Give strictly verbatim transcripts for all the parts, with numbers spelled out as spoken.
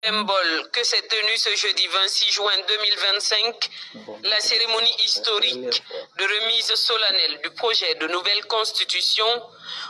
Symbole que s'est tenue ce jeudi vingt-six juin deux mille vingt-cinq la cérémonie historique de remise solennelle du projet de nouvelle constitution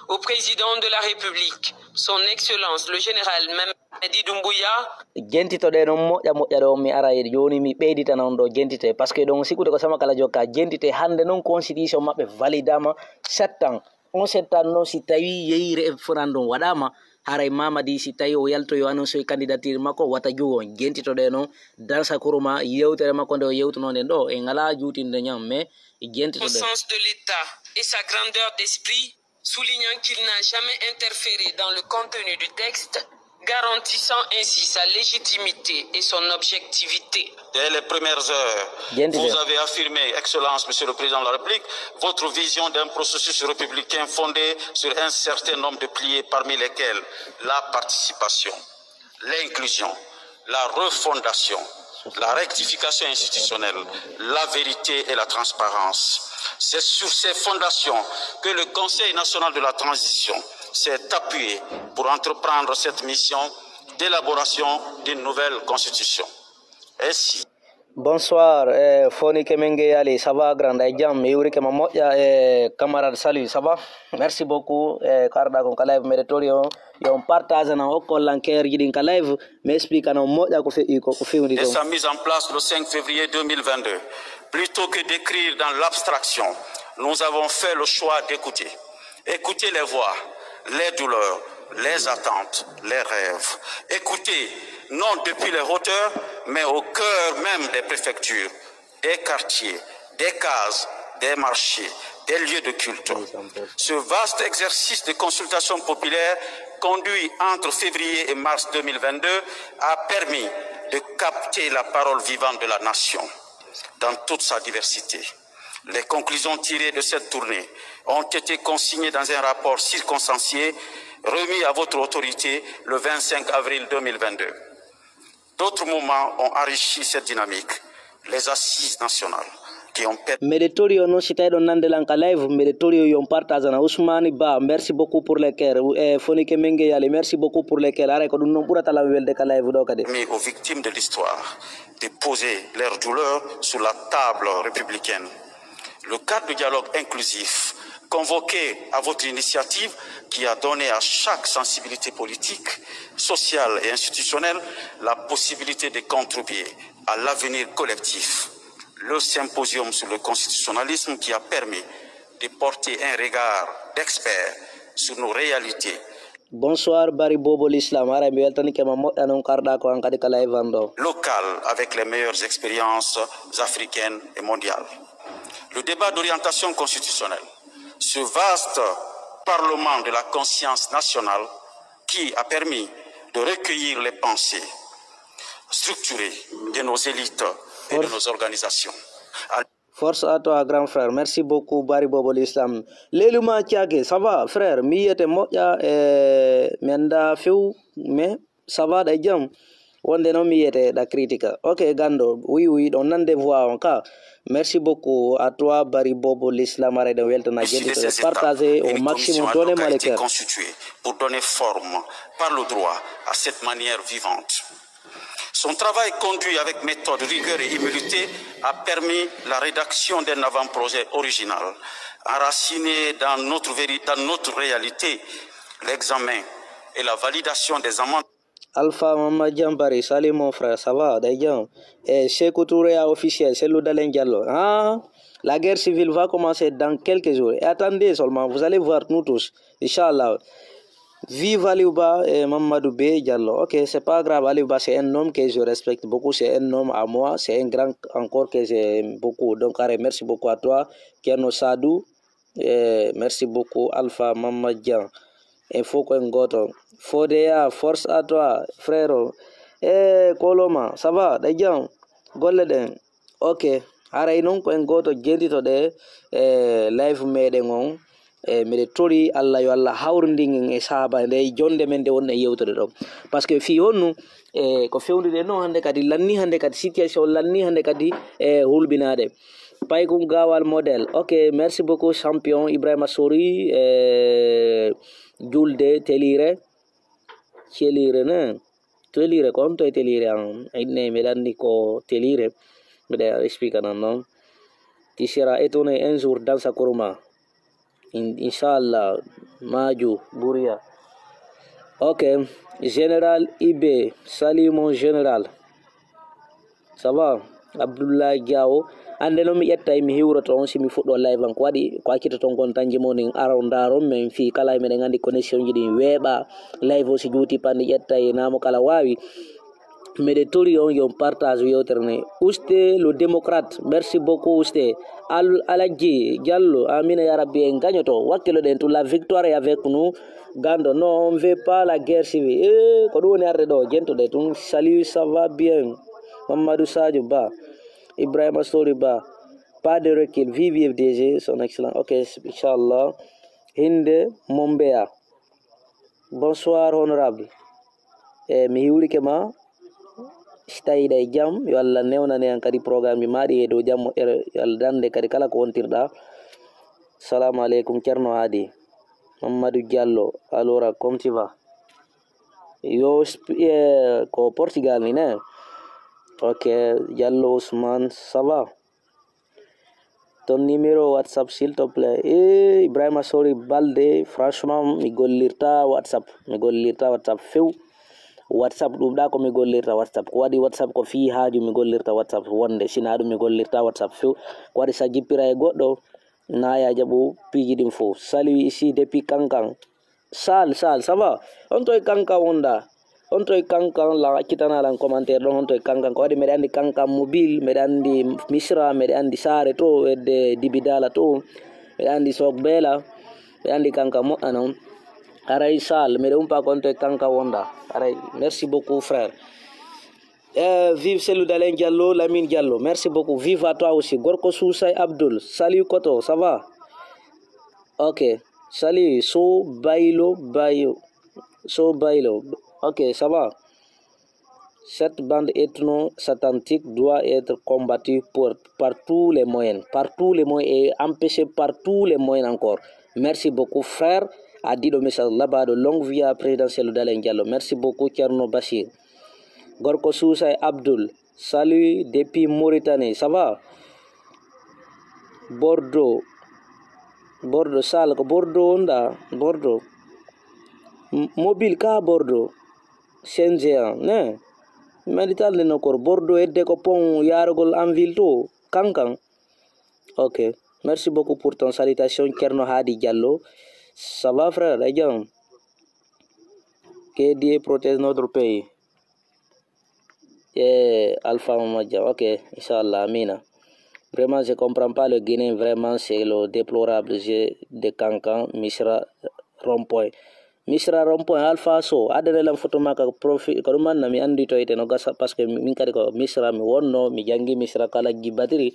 au président de la République, son Excellence le général Mamadi Doumbouya. Jentitoɗee non moƴƴa moƴƴa ɗo, mi ara e jooni mi ɓeyditana on ɗo jentitoɗee, parce que ɗon sikkude ko sama kala jokka jentitoɗee. Hannde non constitution maɓɓe validama sept ans. On sept ans non si tawi yehi référendum waɗama, haray Mamadi si tawi o yaltoyi o annonce candidature makko, wata juwo on jentitoɗee non. Dansa Kuruma yewtere makko nde o yewtuno nden ɗo, en alaa juutinde ñan, mais jentitoɗee. Puissance de l'État et sa grandeur d'esprit, soulignant qu'il n'a jamais interféré dans le contenu du texte, garantissant ainsi sa légitimité et son objectivité. Dès les premières heures, vous avez affirmé, Excellence, Monsieur le Président de la République, votre vision d'un processus républicain fondé sur un certain nombre de piliers, parmi lesquels la participation, l'inclusion, la refondation, la rectification institutionnelle, la vérité et la transparence. C'est sur ces fondations que le Conseil national de la transition s'est appuyé pour entreprendre cette mission d'élaboration d'une nouvelle constitution. Ainsi, bonsoir, eh, Foni Kemenge Yali, ça va grand? Ay jam, mi iwrike ma moƴƴa, eh, camarade, salut, ça va? Merci beaucoup, eh, ko arɗa kon ka live, meɗe tori on, yo on partage nan, okkon lan care jiɗin ka live, mi explique non moƴƴa ko feƴƴi ko, ko fewndi de kon. Sa mise en place le cinq février deux mille vingt-deux. Plutôt que d'écrire dans l'abstraction, nous avons fait le choix d'écouter. Écoutez les voix, les douleurs, les attentes, les rêves. Écoutez, non depuis les hauteurs, mais au cœur même des préfectures, des quartiers, des cases, des marchés, des lieux de culte. Ce vaste exercice de consultation populaire conduit entre février et mars deux mille vingt-deux a permis de capter la parole vivante de la nation dans toute sa diversité. Les conclusions tirées de cette tournée ont été consignées dans un rapport circonstancié remis à votre autorité le vingt-cinq avril deux mille vingt-deux. D'autres moments ont enrichi cette dynamique. Les assises nationales qui ont permis... Meɗe tori on non, si tawi ɗon nande lan ka live, meɗe tori on yo on partage ana. Ousmane Ba, merci beaucoup pour les cœurs. Eh, Fonike Menge Yali, merci beaucoup pour les cœurs. Aray ko ɗum non ɓurata lan welde ka live ɗo kadi. Aux victimes de l'histoire de poser leurs douleurs sur la table républicaine. Le cadre de dialogue inclusif convoqué à votre initiative qui a donné à chaque sensibilité politique, sociale et institutionnelle la possibilité de contribuer à l'avenir collectif. Le symposium sur le constitutionnalisme qui a permis de porter un regard d'expert sur nos réalités. Bonsoir, Bari Bobo l'Islam. Aray, mi weltanike ma moƴƴa non karɗa ko an kadi ka live an ɗo. Local avec les meilleures expériences africaines et mondiales. Le débat d'orientation constitutionnelle, ce vaste parlement de la conscience nationale qui a permis de recueillir les pensées structurées de nos élites et de nos organisations. Force à toi, grand frère. Merci beaucoup, Bari Bobo l'Islam. Leluma Thiaké, ça va, frère? Mi yiyete moƴƴa, eh, mi annda few, mais ça va, ɗa e jam? Wonde non mi yiyete ɗa critique. Ok, gando, oui, oui, ɗon nande voix on ka. Merci beaucoup à toi, Bari Bobo l'Islam, aray ɗon weltana jenti to partager au maximum, donner-moi le cœur. Constitué pour donner forme par le droit à cette manière vivante. Son travail conduit avec méthode, rigueur et humilité a permis la rédaction d'un avant-projet original, enraciné dans notre véri-, dans notre réalité, l'examen et la validation des amendements. Alpha Mama Diambari, salut mon frère, ça va, ɗa e jam? Eh, Sekou Touré a officiel, c'est Loudalen Diallo. Ah, la guerre civile va commencer dans quelques jours. Et attendez seulement, vous allez voir, nous tous, Inch'Allah. Vive Aliou Ba et Mamadou B Diallo. Ok, c'est pas grave. Aliou Ba, c'est un homme que je respecte beaucoup. C'est un homme à moi. C'est un grand encore que j'aime beaucoup. Donc, allez, merci beaucoup à toi, Kiano Sadou. Eh, merci beaucoup, Alpha Mamadjan. Info ko en goto. Fodeya, force à toi, frérot. Eh, Koloma, ça va? Ɗa jam? Golle ɗen. Ok, haray non ko en gooto jentitoɗe, e live meɗen on. E miɗe tori Allah, yo Allah hawrindin en e sahaaba nde e jonde men nde wonɗen yewtude ɗo. Parce que fii honnu, e ko fewndiri non hannde kadi, lanni hannde kadi, situation lanni hannde kadi e hulɓinaade. Paykun Gaawal modèle. Ok, merci beaucoup, champion Ibrahima Sori, e julde telire, celire ne. Teliire, ko on to e teliire an? Inne, miɗa anndi ko teliire. Miɗa explique nan non. Tu seras étonné un jour dans sa kurma. In-, inchallah, Maju, Buriya. Ok, Général Ibe, salut mon général. Ça va? Abdoulaye Diawo. Hannde non mi ƴettay, mi hiwroto on si mi fuɗɗo live an. Ko waɗi, ko accitoton kon tan jimoni aron ndaron men fii kala, meɗen anndi connexion ji ɗin weeɓa. Live o si juuti panɗe ƴettay, namo kala waawi. Miɗo tori on yo on partage yewtere nde. Uste le démocrate, merci beaucoup uste. Al-, Alaji Diallo, amina ya Rabbi, en gañoto. Wakkilo ɗen tun, la victoire est avec nous. Gando, non, on veut pas la guerre civile. Eh, ko ɗum woni arde ɗo, jentoɗe tun. Salut, ça va bien? Mamadou Sadio Ba, Ibrahima Sori Ba, pas de recul. Vive F D G, son excellent. Ok, inchallah. Hinde Mombeya. Bonsoir, honorable. E, mi hiwrike ma. Si tawi hiɗa e jam, yo Allah newnane an kadi programmeji ma ɗi e dow jam moƴƴere, yo Allah dande kadi kala ko wontirɗa. Salamu aleykum, Ceerno Haadi. Mamadou Diallo, allora, comme tu vas? Yo, sp-, e, ko Portugal ni, ne? Ok, Diallo Ousmane, ça va? Ton numéro WhatsApp, s'il te plaît. Eh, Ibrahima Sori Balde, franchement, mi gollirta WhatsApp. Mi gollirta WhatsApp few. WhatsApp ɗuuɗa ko mi gollirta WhatsApp. Ko waɗi WhatsApp ko fii haaju mi gollirta WhatsApp wonde. Sinaa ɗum mi gollirta WhatsApp few. Ko waɗi sa jippira e goɗɗo, na ya jaɓu piiji ɗin fow. Salut ici depuis Kankan. Sal, Sal, ça va? On to e Kankan wonɗa? On to e Kankan la accitana lan commentaire ɗon, on to e Kankan. Ko waɗi meɗa anndi Kankan mobile, meɗa anndi Misra, meɗa anndi Saare to, edde Dibidala to, meɗa anndi Sok Bela, meɗa anndi Kankan moƴƴa non. Haray Sal, meɗa umpa ko on to e Kankan wonɗa. Haray, merci beaucoup, frère. Eh, vive Cellou Dalein Diallo, Lamine Diallo. Merci beaucoup. Vive à toi aussi. Gorko Sousay Abdoul. Salut Koto, ça va? Ok. Salut. So Baylo, Bayo. So Baylo. Ok, ça va. Cette bande ethno-satanique doit être combattue pour, par tous les moyens. Par tous les moyens et empêchée par tous les moyens encore. Merci beaucoup, frère. A dit le message là-bas de longue vie à président Cellou Dalein Diallo. Merci beaucoup, Thierno Bachir. Gorko Suusay Abdul, salut depuis Mauritanie, ça va? Bordeaux, Bordeaux, Sal, ko Bordeaux wonɗa? Bordeaux. M-, mobile ka Bordeaux. Senjean, ne? Malital de nokor Bordeaux, edde ko pon yarugol en ville to, Kankan. Ok. Merci beaucoup pour ton salutation, Kerno Hadi Diallo. Ça va, frère? Aɗa jam? Que Dieu protège notre pays. Eh, Alpha Mama Dia, ok, Inch'Allah, Amina. Vraiment, je comprends pas le Guinéen, vraiment, c'est le déplorable jeu de Kankan, Misra, Rond-point. Misra Rond-point, Alpha Sow, addane lan photo ma ka profi-, ko ɗum anna mi anndi to ite no gasa, parce que min kadi ko Misra mi wonno, mi janngi Misra kala jibatiri,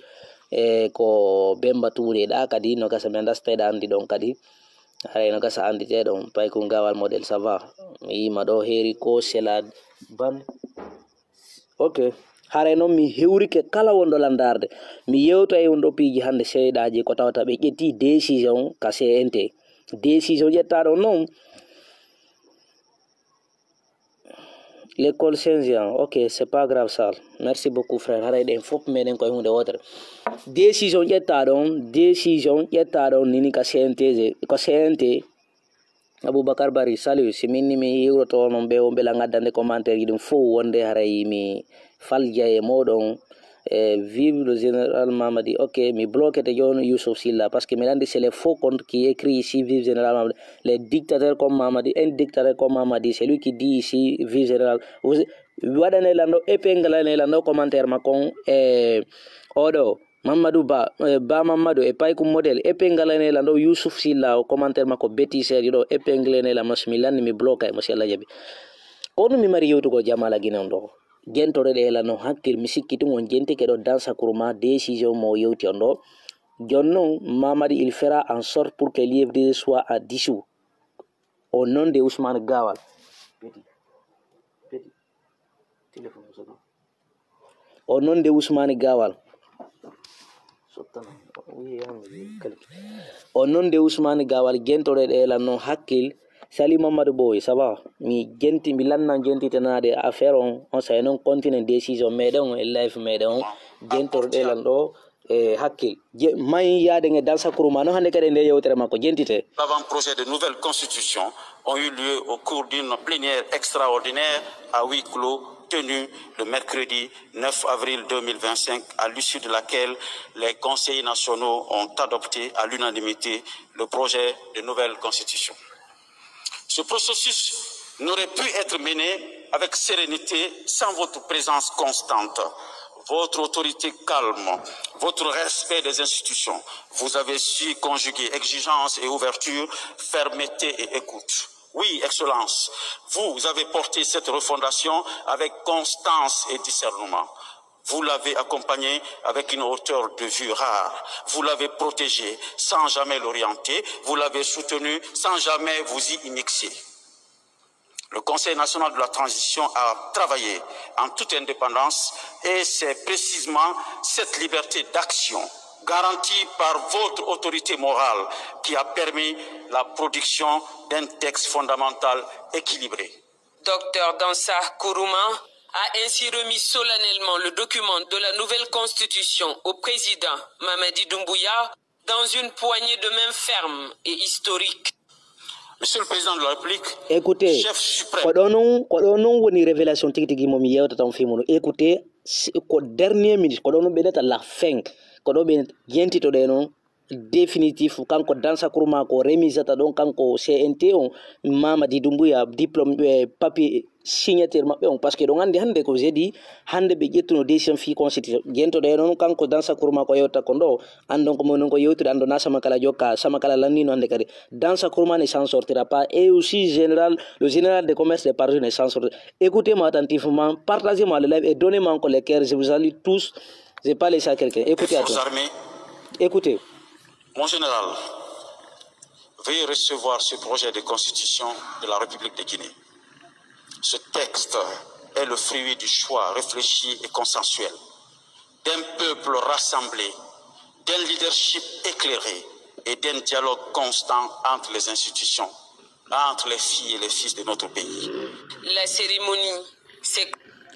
e ko Bemba Touré ɗa kadi no gasa mi annda so tawi ɗa anndi ɗon kadi. Haray no gasa annditee ɗon, Paykun Gaawal modèle, ça va? Mi yiima ɗo heeri ko Sela Ban. Ok. Haray non mi hewrike kala wonɗo landaarde. Mi yewta e on ɗo piiji hannde seeɗaaji ko tawata ɓe ƴetti décision ka C N T. Décision ƴettaaɗo non. L'école Saint-Jean, ok, c'est pas grave, Sal. Merci beaucoup, frère. Haray ɗen fof meɗen koye huunde wootere. Décision ƴettaaɗo on, décision ƴettaaɗo on nini ka C N T, ko C N T. Aboubacar Bari, salut. Si min ni mi hiwroto onon ɓe wonɓe lan addande commentaire ji ɗin fof wonde haray mi falja e moɗon. Eh, vive le général Mamadi. Ok, mi bloquete jooni Youssouf Silla, parce que miɗa anndi c'est le faux compte qui écrit ici, vive général Mamadi. Les dictateurs comme Mamadi, un dictateur comme Mamadi, c'est lui qui dit ici, vive général. Vous, waɗane lan ɗo, épingle ne lan ɗo commentaire makko on, eh, oɗo, Mamadou Ba, eh, Ba Mamadou, e Paykum Model, épingle ne lan ɗo, Youssouf Silla, o commentaire makko bêtise ɗo, épingle ne lan, mas mi lanni, mi bloqué, mo si Allah jaɓi. Kono mi mari yewtugol Jamala Guinée on ɗo. Jentore ɗe lan no hakkil, mi sikki tun on jentike ɗo dans sa kurma décision mo yewti on ɗo. Jon non, Mamadi, il fera en sorte pour que l'U F D soit à dissous. Au nom de Ousmane Gawal. Petit, petit, téléphone, c'est bon. Au nom de Ousmane Gawal. Sottana. Oui, hein, oui, calque. Au nom de Ousmane Gawal, jentore ɗe lan non hakkil, Sali Mamadou Boy, ça va? Mi jenti, mi lannan jentitanaade affaire on, on saa'i non continue décision meɗen on e live meɗen on, jentorde lan ɗo e hakkil. Je-, may yaaden e Dansa Kuruma, no hannde kadi e nde yewtere makko, jentite. L'avant-projet de nouvelle constitution ont eu lieu au cours d'une plénière extraordinaire à huis clos tenue le mercredi neuf avril deux mille vingt-cinq, à l'issue de laquelle les conseillers nationaux ont adopté à l'unanimité le projet de nouvelle constitution. Ce processus n'aurait pu être mené avec sérénité sans votre présence constante, votre autorité calme, votre respect des institutions. Vous avez su conjuguer exigence et ouverture, fermeté et écoute. Oui, Excellence, vous avez porté cette refondation avec constance et discernement. Vous l'avez accompagné avec une hauteur de vue rare. Vous l'avez protégé sans jamais l'orienter. Vous l'avez soutenu sans jamais vous y immixer. Le Conseil national de la transition a travaillé en toute indépendance et c'est précisément cette liberté d'action garantie par votre autorité morale qui a permis la production d'un texte fondamental équilibré. Docteur Dansa Kuruma a ainsi remis solennellement le document de la nouvelle constitution au président Mamadi Doumbouya dans une poignée de main ferme et historique. Monsieur le Président de la République, écoutez, chef suprême. Ko ɗo non, ko ɗo non woni révélation tigi tigi mo mi yewtata on fii muɗum. Écoutez, si, ko dernier minute, ko ɗo non ɓe nata la fin, ko ɗo ɓe jentitoɗe non, définitif, kanko Dansa Kuruma ko remisata ɗon, kanko C N T on, Mamadi Doumbouya, diplôme, eh, papier signature maɓɓe on, parce que ɗon anndi hannde ko jeudi, hannde ɓe ƴettuno décision fii constitution. Jentoɗo e noon, kanko Dansa Kuruma ko yewta kon ɗo, anndon ko mawnon ko yewtude, anndo na sama kala jokka, sama kala lannino hannde kadi. Dansa Kuruma ne s'en sortira pas, et aussi général, le général de commerce de parti ne s'en sortira. Écoutez-moi attentivement, partagez-moi le live et donnez-moi encore les cœurs, je vous salue tous. J'ai pas laissé à quelqu'un. Écoutez à toi. Écoutez. Mon général, veuillez recevoir ce projet de constitution de la République de Guinée. Ce texte est le fruit du choix réfléchi et consensuel d'un peuple rassemblé, d'un leadership éclairé et d'un dialogue constant entre les institutions, entre les filles et les fils de notre pays. La cérémonie s'est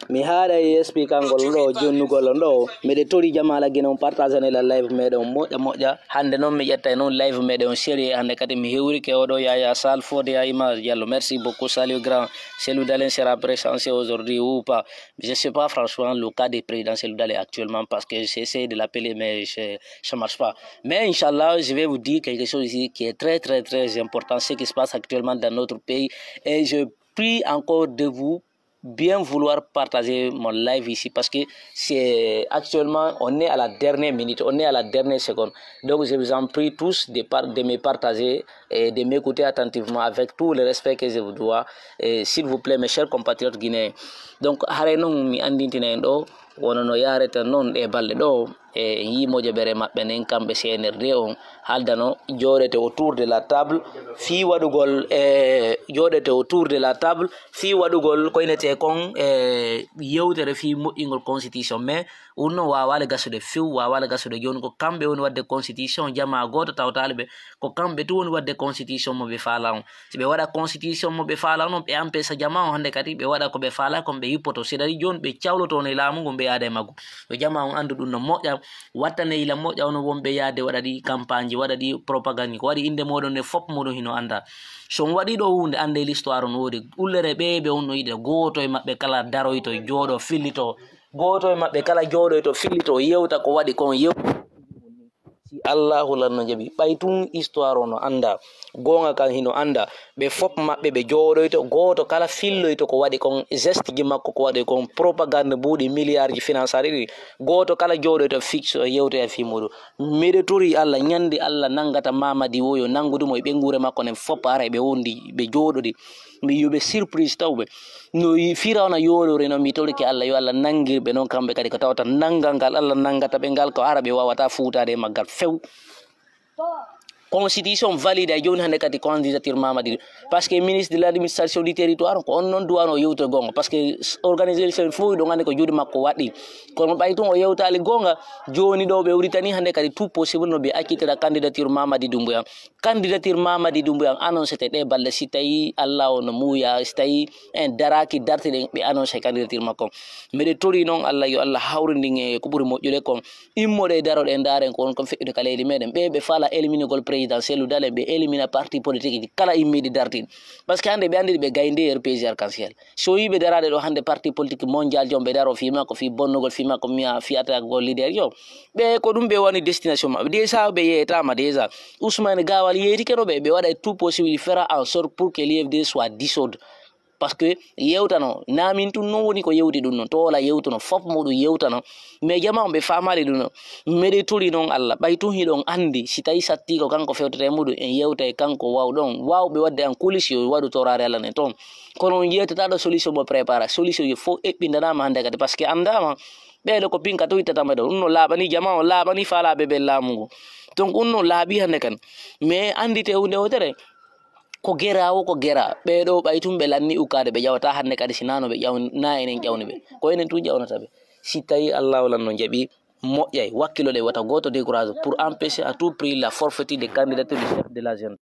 Mi haaɗay S P kangol ɗo, jonnugol on ɗo. Miɗe tori jamaala Gine on partageanee la live meɗen on moƴƴa moƴƴa. Hannde non mi ƴettay non live meɗen on sérieux. Hannde kadi mi hewrike oɗo Yaya Sall Fodé à Image Diallo. Merci beaucoup, salut grand. Cellou Dalein sera présent aujourd'hui ou pas? Je sais pas franchement le cas du président Cellou Dalein actuellement parce que j'essaie de l'appeler mais je, ça marche pas. Mais Inch'Allah, je vais vous dire quelque chose ici qui est très, très, très important, ce qui se passe actuellement dans notre pays. Et je prie encore de vous bien vouloir partager mon live ici parce que c'est actuellement, on est à la dernière minute, on est à la dernière seconde. Donc, je vous en prie tous de, par- de me partager et de m'écouter attentivement avec tout le respect que je vous dois. Et s'il vous plaît, mes chers compatriotes guinéens. Donc, haray non mi andintina en ɗo, wono no yaareten non ɗe balɗe ɗo, e en yii mojoɓere maɓɓe nden, kamɓe C N R D on, haaldano jooɗete autour de la table fii waɗugol, e, jooɗete autour de la table fii waɗugol ko inetee kon, e, yewtere fii moƴƴingol constitution. Mais ɗun non waawaali gasude few, waawaali gasude jooni. Ko kamɓe woni waɗde constitution, jamaa gooto tawtaali ɓe. Ko kamɓe tun woni waɗde constitution mo ɓe faalaa on. Si ɓe waɗa constitution mo ɓe faalaa on, ɓe empêcha jamaa on hannde kadi, ɓe waɗa ko ɓe faalaa kon, ɓe yippoto. C'est-à-dire jooni ɓe cawloto on e laamu ngun, ɓe yaada e maggu. Yo jamaa on anndu ɗun no moƴƴa, wattane yila moƴƴa, onon wonɓe yaade waɗa ɗi campagne, waɗa ɗi propagande, ko waɗi innde mooɗon nde fof mooɗon hino anndaa. So on waɗii ɗoo huunde, anndee l'histoire on woodi. Ullere ɓee ɓe on no yiɗe, gooto e maɓɓe kala daroyto, jooɗo, fillito. Gooto e maɓɓe kala jooɗoyto, fillito, yewta ko waɗi kon, yewta. Si Allaahu lan no jaɓi, ɓay tun histoire on no anndaa, goonga kan hino anndaa, ɓe fof maɓɓe ɓe jooɗoyto, gooto kala filloyto ko waɗi kon, geste ji makko ko waɗi kon, propagande buuɗi, milliard ji financier ɗi, gooto kala jooɗoyto fixe o yewtoya fii muuɗum. Miɗo torii Alla, ñande Alla nanngata Mamadi wo yo nanngudu mo e ɓeynguure makko nden fof, haray ɓe wondi, ɓe jooɗodi. Mi yo ɓe surprise taw ɓe. No yi-, Firawna yoolori non, mi torike Alla, yo Alla nanngir ɓe non kamɓe kadi, ko tawata nanngal ngal Alla nanngata ɓe ngal, ko hara ɓe waawataa fuutaade e maggal few. Constitution valide ay jooni hannde kadi candidature Mamadi. Parce que ministre de l'administration du territoire ko on non duwano yewtude gonga. Parce que organisation fof ɗon anndi ko juuɗe makko waɗi. Kono ɓay tun o yewtaali gonga, jooni ɗo ɓe uritani hannde kadi tout possible no ɓe accitira candidature Mamadi Doumbouya. Candidature Mamadi Doumbouya annoncé te ɗe balɗe si tawi Allah o no muuya, si tawi en daraaki dartiɗen ɓe annoncé candidature makko. Miɗe tori non Allah yo Allah hawrindin e ko ɓuri moƴƴude kon. Immoɗe daroɗen ndaaren ko on kon feƴƴude ka leydi meɗen. Ɓe ɓe faala éliminugol présidentiel dalen ɓe élimina parti politique ji kala immiɗi dartin. Parce que hannde ɓe anndiri ɓe gaynde R P G arc-en-ciel. So yiɓe daraade ɗo hannde parti politique mondial jom ɓe daro fii makko fii bonnugol fii makko miya fii attaque gol leader yo. Ɓe ko ɗum ɓe woni destination maɓɓe. Déjà ɓe yeetaama déjà. Ousmane Gawal yeetike no ɓe ɓe waɗa tout possible fera en sorte pour que l'U F D soit dissoute. Parce que yewtano namin tun non woni ko yewti ɗum non to wala yewtuno fof muɗum yewtano. Mais jama on ɓe famali ɗum non. Meɗe turi non Allah ɓay tun hiɗon andi si tawi satti ko kanko fewtete muɗum en yewta e kanko wawɗon wawɓe wadde an kulis yo waɗu torare Allah nen toon. Kono on yewtataɗo solution mo prépara solution yo fof eɓɓindanama hannde kadi parce que andama ɓeɗo ko pinka to ittatama ɗo ɗum no laaɓani jama on laaɓani faalaɓe ɓe laamu ngu. Donc ɗum no laaɓi hannde kan mais andite hunde wotere. Ko gera wo ko gera ɓeɗo ɓay tun ɓe lanni ukade ɓe ƴawata hannde kadi si nano ɓe ƴawna enen ƴawni ɓe ko enen tun ƴawnata ɓe. Si tawi allahu lanno jaɓi moƴƴay wakkilo ɗe wata goto décourage pour empêcher à tout prix la forfaiture de candidature du chef de la jeune.